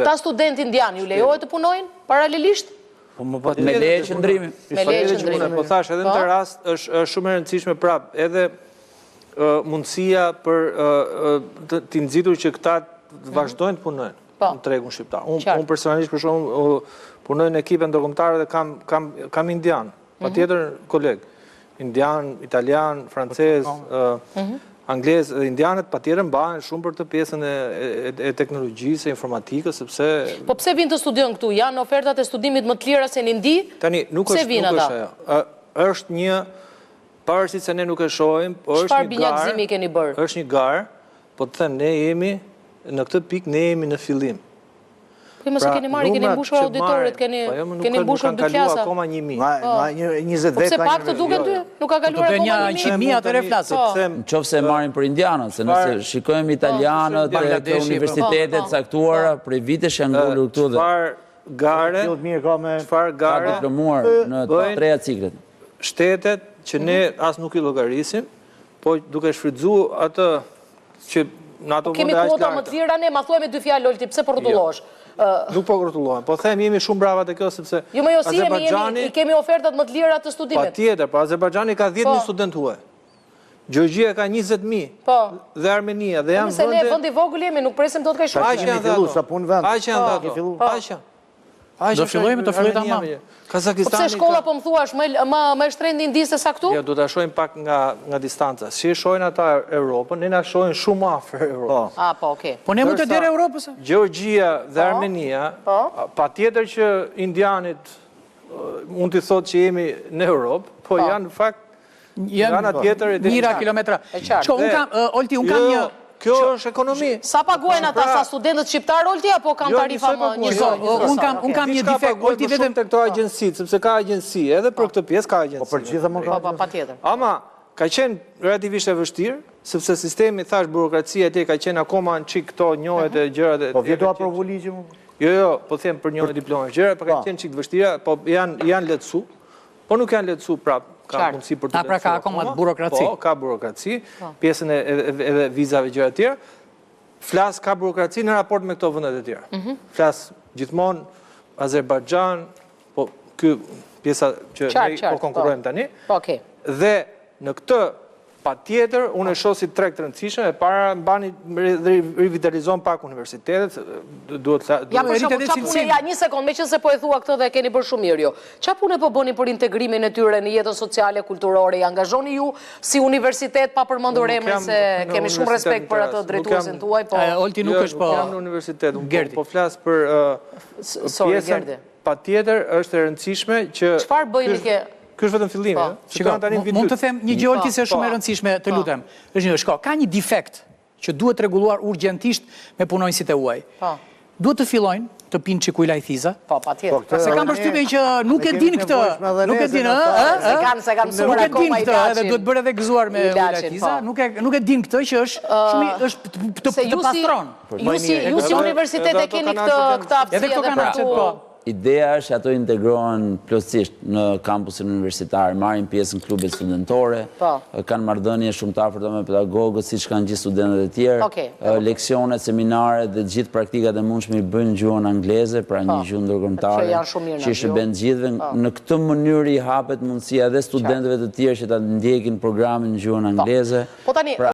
Këta studentë indianë ju lejohet të punojnë paralelisht? Po më pa Me leje qëndrimi. Me leje qëndrimi. Po thashë edhe në këtë po. rast është është shumë e rëndësishme prap edhe mundësia për t'i nxitur që këta të mhm. vazhdojnë të punojnë po. në tregun shqiptar. Unë unë personalisht për shembull punoj në ekipe ndërkombëtare dhe kam kam kam indianë, mhm. patjetër kolegë indianë, italianë, francezë, mhm. anglezë dhe indianët patjetër mbahen shumë për të pjesën e, e, e teknologjisë, e informatikës, sepse Po pse vijnë të studiojnë këtu? Janë ofertat e studimit më të lira se në Indi? Tani nuk është nuk është ajo. Është një pavarësisht se ne nuk e shohim, po është një garë. Çfarë binjakëzimi keni bërë? Është një garë, po të them ne jemi në këtë pikë ne jemi në fillim. Po mos e pra, keni marrë, keni mbushur auditorët, keni po jo, keni mbushur dy klasa. Akoma 1000. Nga po. nga një 20 po vetë. Pse pak të duken ty? Nuk ka kaluar akoma 1000. Një 100000 atëherë flasim. Po. Në qoftë se e marrim për indianët, se nëse shikojmë italianët e universitete të caktuara, prej vitesh janë ngulur këtu dhe çfarë gare, çfarë gare, ka diplomuar në të treja ciklet. Shtetet që ne mhm. as nuk i llogarisim, po duke shfrytëzu atë që në ato po vende aq larta. Kemi kuota më të lira ne, ma thuaj me dy fjalë Olti, pse po rrotullohesh? Jo. Nuk po rrotullohem, po them jemi shumë brava te kjo sepse Jo, më jo, si jemi, jemi, i kemi ofertat më të lira të studimit. Patjetër, po Azerbajxhani ka 10.000 po. studentë huaj. Gjeorgjia ka 20.000. Po. Dhe Armenia, dhe po, janë vende... Se ne vend i vogël jemi, nuk presim dot kaq shumë. Aq janë dhe ato. Aq janë dhe ato. Aq janë. Do fillojmë të fillojë tamam. Kazakistani. Po pse shkolla po më thua është më më më e shtrenjtë në Indi se sa këtu? Jo, do ta shohim pak nga nga distanca. Si e shohin ata Europën, ne na shohin shumë afër Europës. Po. Ah, po, okay. Po ne mund të dera Europës. Gjeorgjia dhe po. Armenia, po. patjetër që indianit mund t'i thotë që jemi në Europë, po, po. janë në fakt Nga ana tjetër e Mijëra kilometra. Shko, unë kam, Olti, unë kam jo, një... Kjo është ekonomi. Sa paguajnë ata, sa pra- studentët shqiptarë, Olti, apo kanë jo, tarifa më njësoj? Unë kam, unë kam një defekt, Olti vetëm... Te këto agjencitë, sepse ka agjenci, edhe për këtë pjesë ka agjenci. Po për gjitha më ka po, po, patjetër. Ama, ka qenë relativisht e vështirë, sepse sistemi, thashë, burokracia e ka qenë akoma në çik këto njohjet e gjërat e... Po vjet u aprovu ligji më? Jo, jo, po them për njohje diplome, gjëra, po ka po. qenë çik të vështira, po janë janë lehtësu. Po nuk janë lehtësu prapë, ka mundësi për të lehtësu. Pra ka akoma burokraci. Po, ka burokraci, po. pjesën e edhe vizave gjëra të tjera. Flas ka burokraci në raport me këto vendet e tjera. Mhm. Flas gjithmonë Azerbajxhan, po ky pjesa që ne po konkurrojmë po. tani. Po, okay. Dhe në këtë Patjetër, unë e shoh si treg të rëndësishëm, e para mbani dhe rivitalizon pak universitetet, duhet të Ja për shembull, ça pune, ja një sekondë, meqenëse po e thua këtë dhe e keni bërë shumë mirë ju. Ça pune po bëni për integrimin e tyre në jetën sociale, kulturore, i angazhoni ju si universitet pa përmendur emrin se kemi shumë respekt për atë drejtuesin tuaj, po Olti nuk është po. Nuk jam në universitet, unë po, po flas për Sorry, Gerdi. Patjetër është e rëndësishme që Çfarë bëjni ke Ky është vetëm fillimi, po. ëh. Shiko, tani në Mund të them një gjë Olti se është shumë e po. rëndësishme, të po. lutem. Është një, shiko, ka një defekt që duhet rregulluar urgjentisht me punonjësit e huaj. Po. Duhet të fillojnë të pinë çik ujë lajthiza. Po, patjetër. Po, se kam përshtypjen që nuk e din këtë, nuk e din, ë, ë, s'e kanë, s'e kanë mësuar akoma ilaçin. Nuk e din këtë, edhe duhet bërë edhe gëzuar me ujë lajthiza, po. nuk e nuk e din këtë që është shumë është të të pastron. Ju si ju si universitet e keni këtë këtë aftësi edhe për të po. Ideja është që ato integrohen plotësisht në kampusin universitar, marrin pjesë në klubet studentore, po. kanë marrëdhënie shumë të afërta me pedagogët, siç kanë gjithë studentët e tjerë. Okay. Leksionet, seminaret dhe gjithë praktikat e mundshme i bëjnë në gjuhën angleze, pra një po. gjuhë ndërkombëtare që i shërben të gjithëve. Po. Në këtë mënyrë i hapet mundësia edhe studentëve të tjerë që ta ndjekin programin në gjuhën angleze. Po tani, pra...